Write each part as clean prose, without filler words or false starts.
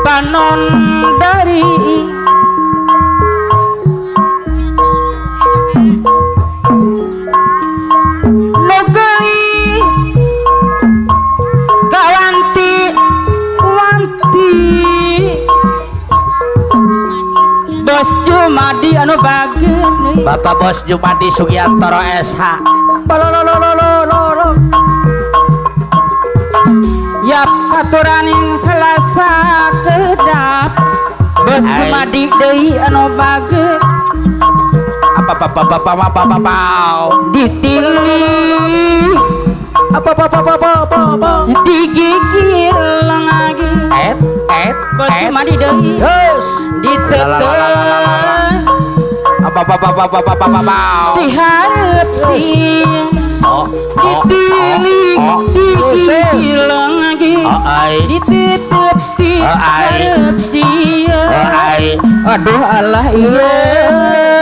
Panon dari nugeli kawanti wanti Bos Jumadi anu bageun Bapak Bos Jumadi Sugiantoro SH. Balolololololo. Yap katuraning selasa kedap Bos Jumadi deui anu bageun Apa apa apa apa apa apa ditilik apa apa apa apa apa apa digigir lagi et et Bos et Jumadi deui yes ditetek apa apa apa apa apa apa apa diharep sing oh ditilik digigir lagi oh ai ditutup diharep sieun oh ai aduh Allah iya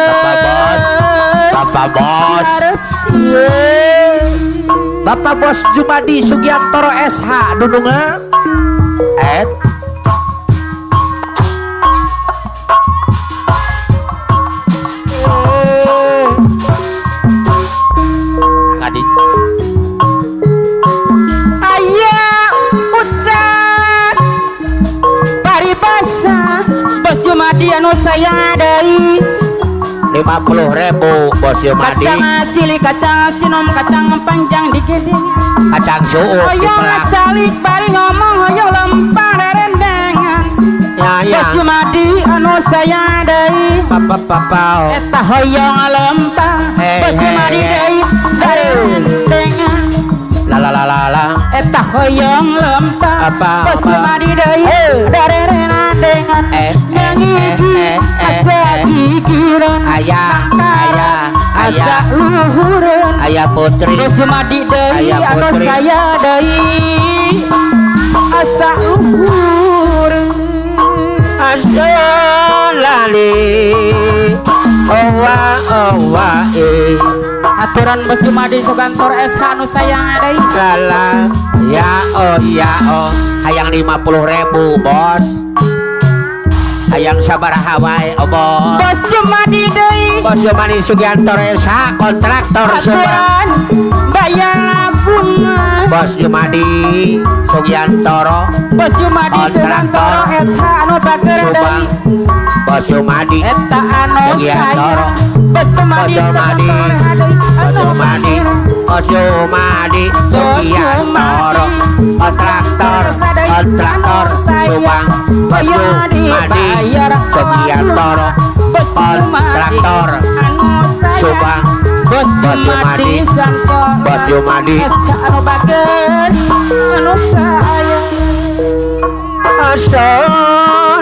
Bapak Bos Bapak Bos harep sieun Bapak Bos Jumadi Sugiantoro SH dudungan et kadinya aya ucap paribasa Bos Jumadi anu sayang deui 50.000 Bos Jumadi kacang cilik kacang cinom kacang panjang digedeng kacang suuk hoyong dipelak calik bari ngomong hoyong lempang darendengan ya ya Bos Jumadi anu sayang deui papa papa eta hoyong lempang Hey, Bos Jumadi hey, deui darendengan la la la la la eta hoyong lempang Apa, Bos apa? Jumadi deui Hey. darendengan Eh, eh, nyangigi eh, eh, asa eh. gigireun Ayah, ayah, asa ayah. luhureun Ayah putri Bos Jumadi deui Ayah anu putri. saya deui asa luhureun asa lali owa owa e aturan Bos Jumadi Sugiantoro SH anu sayang deui lala ya oh ya oh hayang 50.000 bos hayang sabaraha wae oh bos Bos Jumadi deui Bos Jumadi Sugiantoro SH kontraktor Subang aturan bayar laguna Bos Jumadi Sugiantoro Bos Jumadi Kontraktor Sugiantoro SH anu bager Subang deui Bos Jumadi eta anu Sugiantoro. sayang Bos Jumadi Bos Jumadi. Sugiantoro deui Bos anu Jumadi bager Bos Jumadi Sugiantoro kontraktor kontraktor Subang Bos Jumadi Sugiantoro kontraktor Subang Bos Bos Jumadi Jumadi. Sugiantoro Bos Jumadi. anu bager anu sayang asa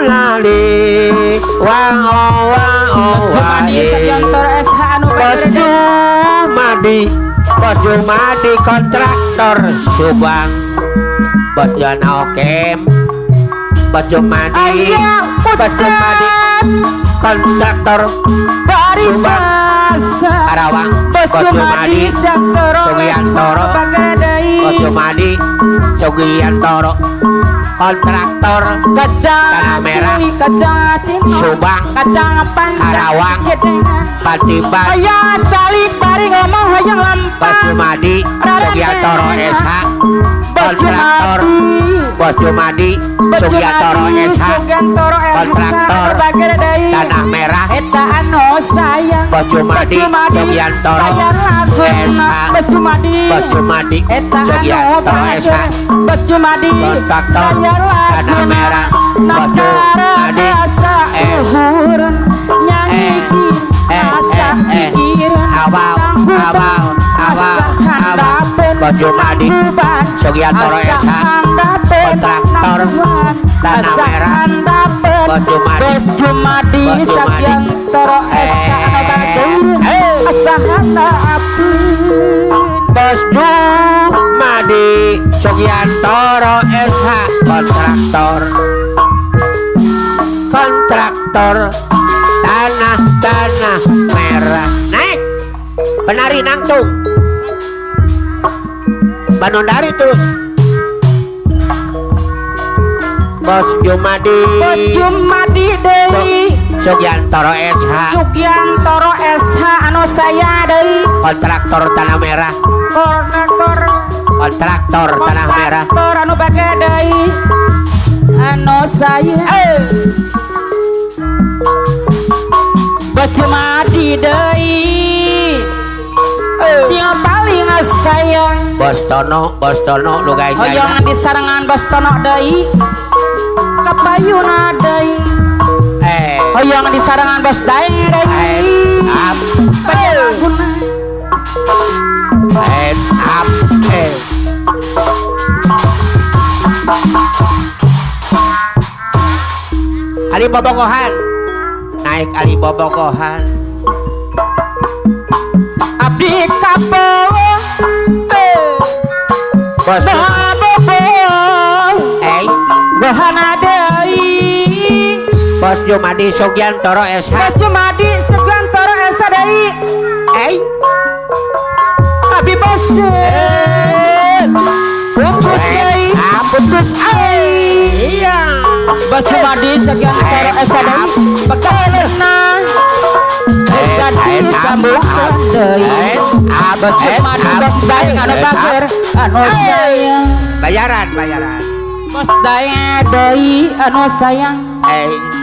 lali wang wang Bos Jumadi Sugiantoro SH anu Bos bager deui Jumadi Bos Jumadi kontraktor Subang Bos Jana Okem Bos Jumadi Ayah Bos Jumadi ucap kontraktor paribasa Karawang Bos Bos Jumadi Jumadi Sugiantoro Sugiantoro. bager deui Bos Jumadi Sugiantoro kontraktor kacang Tanah Merah. cilik kacang cinom Subang. kacang panjang Karawang. gedengan Patiban hoyong calik bari ngomong hoyong Bos lempang Jumadi Sugiantoro SH Bos kontraktor Jumadi Bos Jumadi Bos Sugiantoro Jumadi SH Sugiantoro SH kontraktor bager deui Tanah Merah eta anu sayang Bos Jumadi Sugiantoro bayar laguna SH Bos Jumadi Bos Jumadi eta anu Sugiantoro SH bager Bos Jumadi kontraktor bayar Tanah laguna Merah Bos Jumadi asa S luhureun nyangigi Eh, asa eh, eh. gigireun Awal, awal, awal, awal. Bos Jumadi Sugiantoro SH kontraktor Tanah Merah Bos Jumadi Bos Jumadi Bos Jumadi. Sugiantoro SH anu bageun Eh. asa handapeun Bos Jumadi Sugiantoro SH kontraktor kontraktor tanah tanah merah naik penari nangtung. Banondari terus. Bos Jumadi. Bos Jumadi deui. Sugiantoro SH. Sugiantoro SH anu saya deui. Kontraktor Tanah Merah. Kontraktor Tanah Merah. Kontraktor anu bage deui. Anu saya. Bos Jumadi deui. Sing paling sayang. Bos Tono lu gawe. Hoyong disarengan Bos Tono deui. Kapayuna deui. Hoyong disarengan Bos Daeng deui. Up. Up. Ali bobogohan. Naik Ali bobogohan. Abdi kapo. Bos Gohana deui. Bos Jumadi Sugiantoro SH. Bos Jumadi Sugiantoro SH deui. Abi bos. Putus deui. Putus deui. Iya. Bos Jumadi Sugiantoro SH deui. Bekalna. Jadi sambungkeun deui. Bos Jumadi bos daeng anu bager anu sayang. Bayaran. Bos daeng deui anu sayang.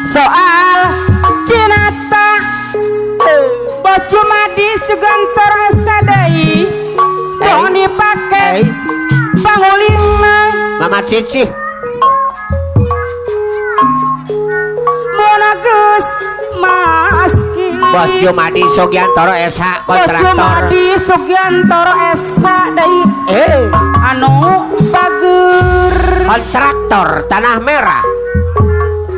Soal cinata Bos Jumadi Sugiantoro SH deui. Tong dipake pangulina. Mama Cici. Mun geus maski. Bos Jumadi Sugiantoro SH kontraktor. Bos Jumadi Sugiantoro SH deui. Anu bager. Kontraktor Tanah Merah.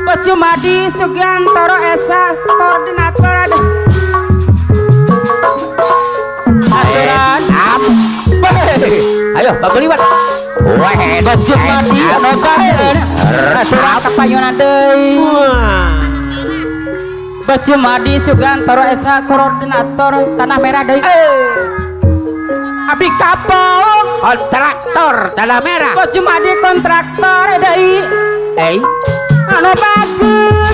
Bos Jumadi Sugiantoro SH koordinator ada. Aturan. Ayo babeliwat. Bos Jumadi anu bager. Aturan kapayuna deui. Bos Jumadi Sugiantoro SH koordinator Tanah Merah deui. Abi kapok. Kontraktor Tanah Merah. Bos Jumadi kontraktor deui. Anu bager.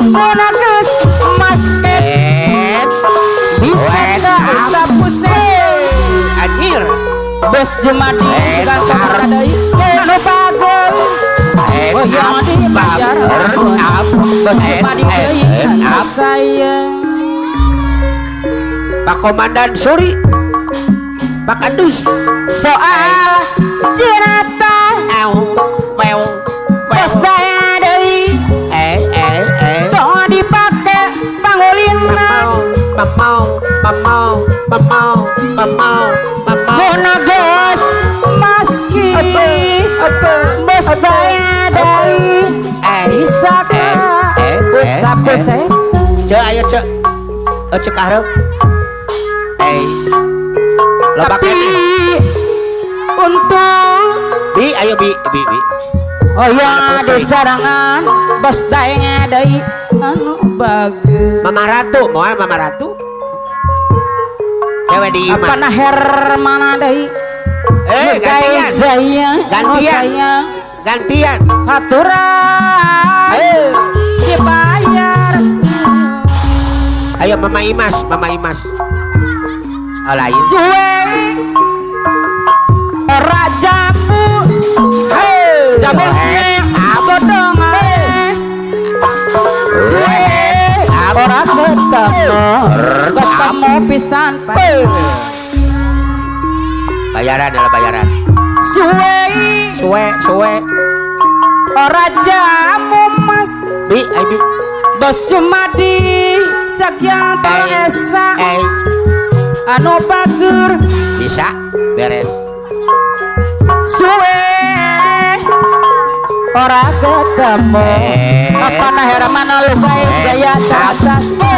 Mun geus masket bisa ka pusing. Anjir. Bos Jumadi Sugiantoro deui. Anu bager. Oh ya dibayar. Bos Jumadi deui anu sayang. Pak Komandan Suri. Pak Kadus. Soal cinata Bos daeng deui. Tong dipake pangulina. Pamau. Mun geus maski. Bos daeng deui. Bisa ka usap pusing. Cek ayo cek. Cek hareup. Loba Tapi untuk bi ayo bi. Oh ya disarangan Bos daeng deui anu bager. Mama Ratu, moal Mama Ratu. Dewe di imah. Apa na Hermana deui? Gantian. Gantian. Aturan. Dibayar. Ayo Mama Imas. Oh, lain. Suwe ora jamu. Jamu godhongan. Suwe ora ketemu. Ketemu pisan. Bayaran adalah bayaran. Suwe Suwe ora jamu mas. Bi, ayo bi. Bos Jumadi Sugiantoro SH anu bager. Bisa beres. Suwe ora ketemu. Apa na Hermana lu gae gaya caca. Suwe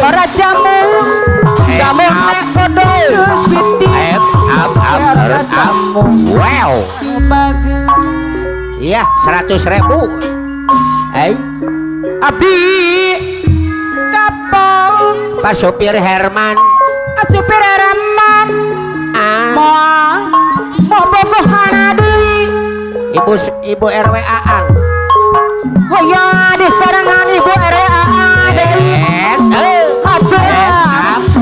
ora jamu. Jamu nek kodhong piti. Up. Wow. Iya, 100.000. Abi Apa Pak Supir Herman. Supir Herman. Ah. Moal mau bogohana deui. Ibu Ibu RW Aang. Hoyong disarengan Ibu RW Aang deui. Aduh.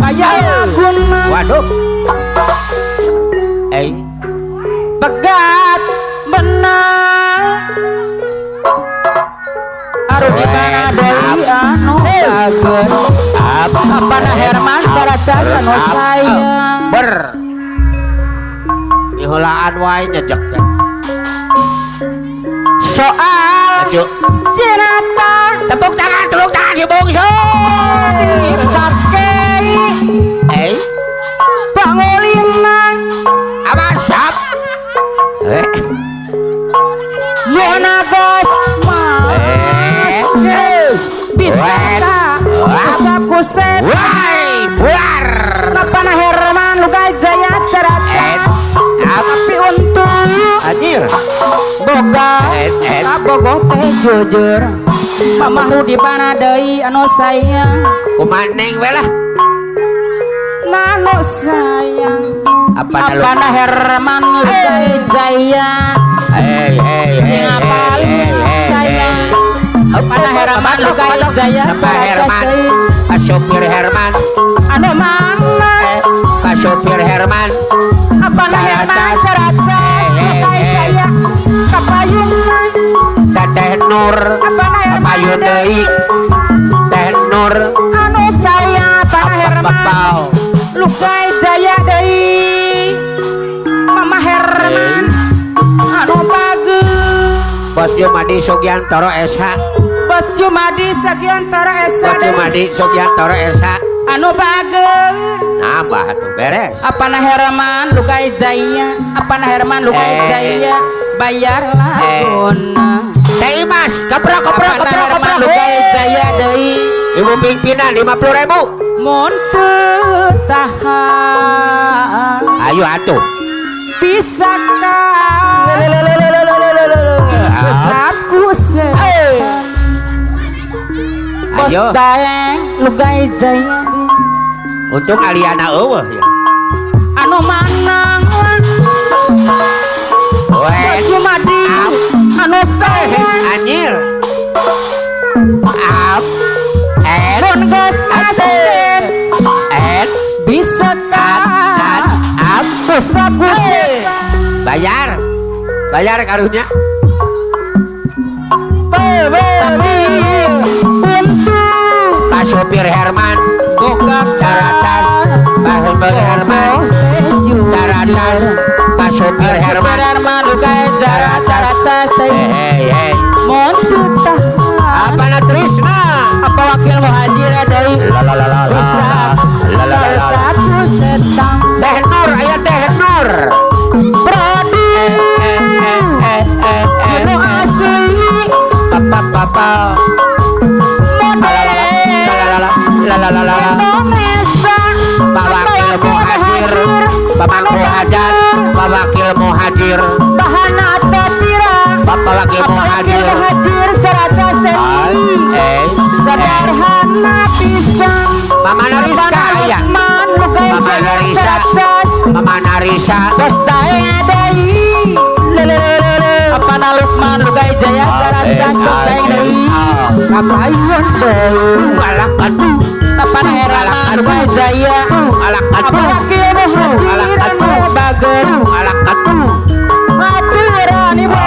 Bayar laguna. Waduh. Begat menang. Aduh di mana deui anu bagus. Apana Herman cara-cara anu sayang. Ber. Iheulaan wae nyejek teh. Soal cinta. Tepuk tangan si bungsu. Dipake. Pangolina. Awas sap. Munagos mas. Bisa tak usap kuset. Wai buar. Napana Herman lukai jaya cerata. Tapi untuk anjir boga kabogoh teh jujur. Mamah Rudi bana deui anu sayang. Kumaneng we lah. Nanu sayang. Apana Herman lukai jaya. Sayang. Apana Herman lukai jaya. Pak Herman. Pak Supir Herman. Anu mana? Pak Supir Herman. Apana Herman seraca lukai jaya. Kapayun Teteh Nur. Apana Herman kapayun deui. Teh Nur. Anu sayang apana Herman lukai jaya deui. Mama Herman anu bagus. Bos Jumadi Sugiantoro SH. Bos Jumadi Sugiantoro SH. Bos Jumadi Sugiantoro SH. Anu bagus. Nambah tuh beres. Apana Herman lukai jaya. Apana Herman lukai jaya. Bayar laguna. Teh Imas, keprok keprok keprok keprok. Lukai jaya deui. Ibu pimpinan 50.000. Mun teu tahan. Ayo atuh. Bisa ka. Aku bos daeng lukai jaya. Untung Aliana eueuh ya. Anu manang. Bos Jumadi anu sayang. Anjir. Up. Mun geus asep. Bisa ka. Up. Usap-usap. Bayar. Bayar karunya. Tapi untuk Pak Supir Herman boga Caratas. Pak Supir Herman Caratas. Pak Supir Herman lukai Caratas. Mun teu tahan. Apana Trisna. Apa wakil muhajir deui. Satu setang. Teh Nur aya Teh Nur. Prodi. Sinu asli. Papa. Indonesia. Pak Wakil Muhajir. Bapak Muhajir. Pak Wakil Muhajir. Bahana tepira. Bapak Wakil Muhajir. Muhajir seraca seni. Sederhana pisan. Mama Narisa aya. Mama Narisa. Mama Narisa. Bos daeng deui. Apana Lukman lukai jaya seraca daeng deui. Kapayun deui. Alak atuh. Apana Herman lukai jaya. Alak atuh. Apa wakil muhajir anu bager. Alak atuh. Aturan ibu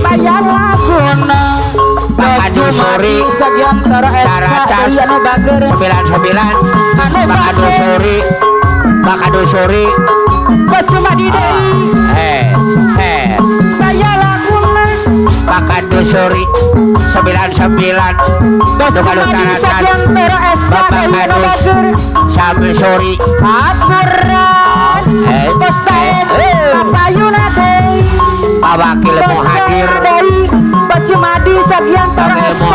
bayar laguna. Bapak Dusuri Sugiantoro SH anu bager. 99. Bapak Dusuri. Bapak Dusuri. Bos Jumadi deui. Bayar laguna. Bapak Dusuri 99. Bos Jumadi Sugiantoro SH anu bager. Samsuri. Aturan. Bos Daeng Kapayuna deui. Pak Wakil Muhajir. Bos Jumadi Sugiantoro SH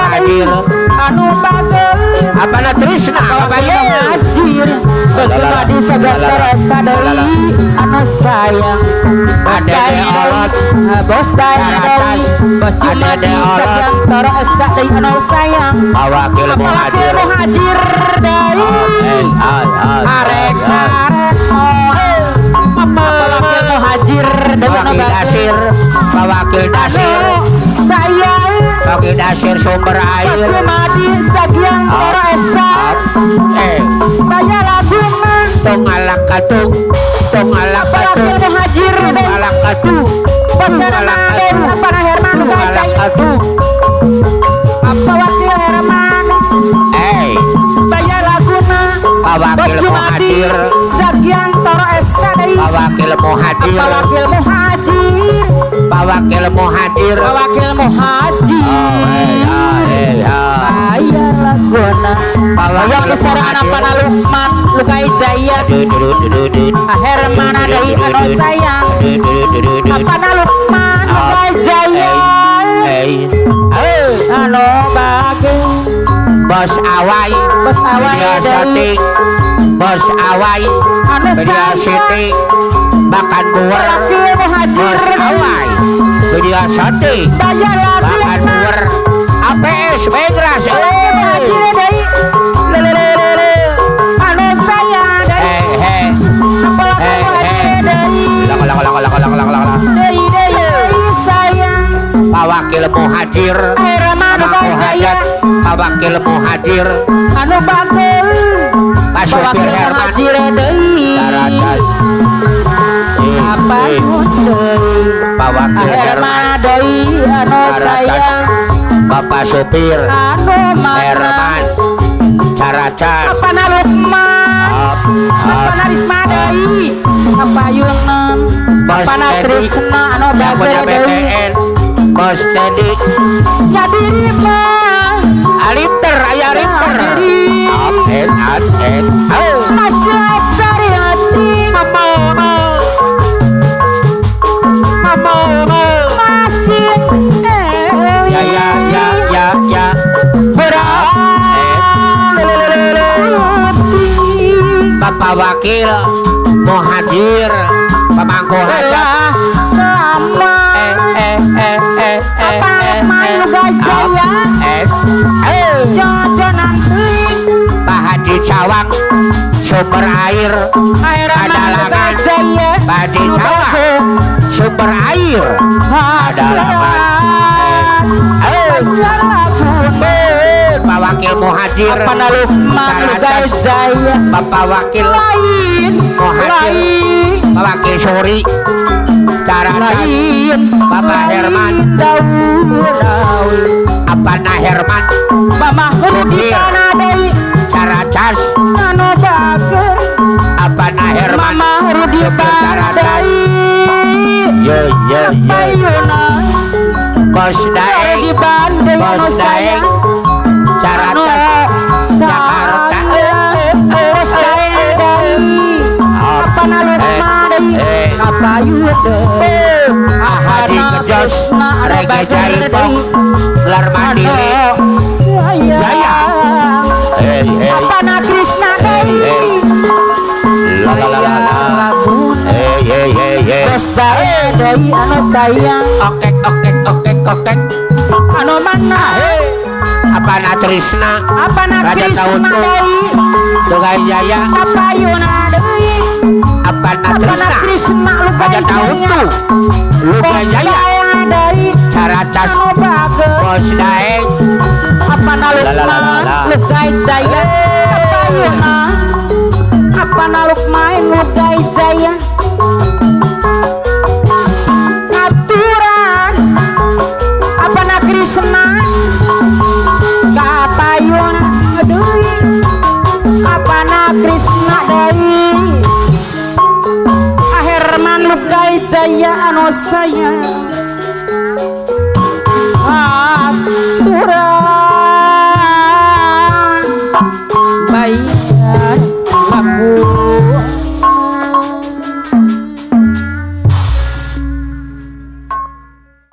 anu bager. Apana Trisna. Bapak Muhajir. Bos Jumadi Sugiantoro SH deui anu sayang. Bos Daeng. Bos Daeng deui. Bos Bos Jumadi Sagiantoro Esa deui anu sayang. Pak Wakil Wakil Muhajir. Muhajir deui. Arek arek Wakil Muhajir deui anu Wakil Dasir, Pak Wakil Dasir, sayang. Wakil Dasir sumber Bos air. Jumadi Sagiantoro Esa. Baya laguna. Tong alak katung, tong alak katung, Wakil Muhajir tong deui. alak katung, Bos Herman deui apa na Herman tong alak Gajaya. katung. Apa Wakil Herman baya laguna. Pak Bos Wakil Jumadi Muhajir, Sagiantoro Esa deui. Pak Wakil Muhajir, Apa Wakil Muhajir. Pak Wakil Muhajir. Pak Wakil Muhajir. Baya laguna. Pak Hoyong Wakil kesarangan apa na Lukman Lukai Jaya. Herman deui anu sayang. Apa na Lukman Lukai Jaya. Anu bagus. Bos Awai, Bos Awai Media deui. Syuting, Bos Awai, Anu Media sayang. Syuting, makan buwer. Wakil Muhajir Bos deui. Awai, Media Syuting, Baya makan laguna. buwer. APS Bengras, Wakil Muhajir deui. Anu sayang deui. Apa Wakil Muhajir deui. Lang lang lang lang lang lang lang. Deui deui deui sayang. Pak Wakil Muhajir, Herman Pak Lukai Jaya. Muhajir, Pak Wakil Muhajir, Anu bagus. Pak Supir Wakil Herman, Muhajir deui. Caracas. Apa deui. Pak Wakil Herman, Herman deui anu Caracas. sayang. Bapak Supir Anu mana. Herman, Caracas. Apa na Lukman. Apa na Risma deui. Apa Yunan. Bos Apa na Teddy Trisna anu yang punya bager deui. BTN, Bos Teddy, Ya diri mah. Alipter, ayah Alipter. Diri. Up, S, S, S, oh. Masih cari hati. Masih Ya, ya, ya, ya, ya. berarti. Bapak Wakil Muhajir, pemangku hajat. Lama. Eh, Apa Lukman Lugai Jaya. S, eh. Jodonan teuing. Pak Haji Cawang, sumber air. Herman Adalangan. Lugai Jaya. Pak Haji Cawang, sumber air. Adalangan. Pak Wakil Muhajir, Apa na Lukman Lugai Caracas. Jaya. Bapak Wakil Lain. Muhajir. Lain. Pak Wakil Suri, Caracas. Lain. Bapak Herman. Daud. Apa na Herman, Mama Rudi Supir. kana deui. Caracas. Anu bager. Apa na Herman, Mama Rudi Supir Caracas. deui. Ye ye ye. Payuna. Bos Daeng, Rudi Bandai Bos anu Daeng, sayang. Caracas, Jakarta. Bos Daeng deui. Apa na Lukman deui. Kapayu deui. Haji Kejos, Rege Jaipong, Gelar Mandiri, Jaya. Apa na Krishna deui. La la la la la. Bos Daeng deui anu sayang. Okek okek okek okek. Anu mana? Apa na Trisna, Apa na Raja Krishna Tautu. deui. Lugai Jaya. Apa Yuna deui. Apa na Apa na Trisna, Krishna Lugai Raja Jaya. Tautu, Lugai Bos Jaya, Daeng deui. Caracas, Anu bager. Bos Daeng, Apa na La, la, la, la, Lukman la. Lugai Jaya. Apa Yuna. Apa na Lukman Lugai Jaya. Aturan. Apa na Krishna. Kapayun deui. Apa na Krishna deui. Herman Lugai Jaya anu sayang. Aturan.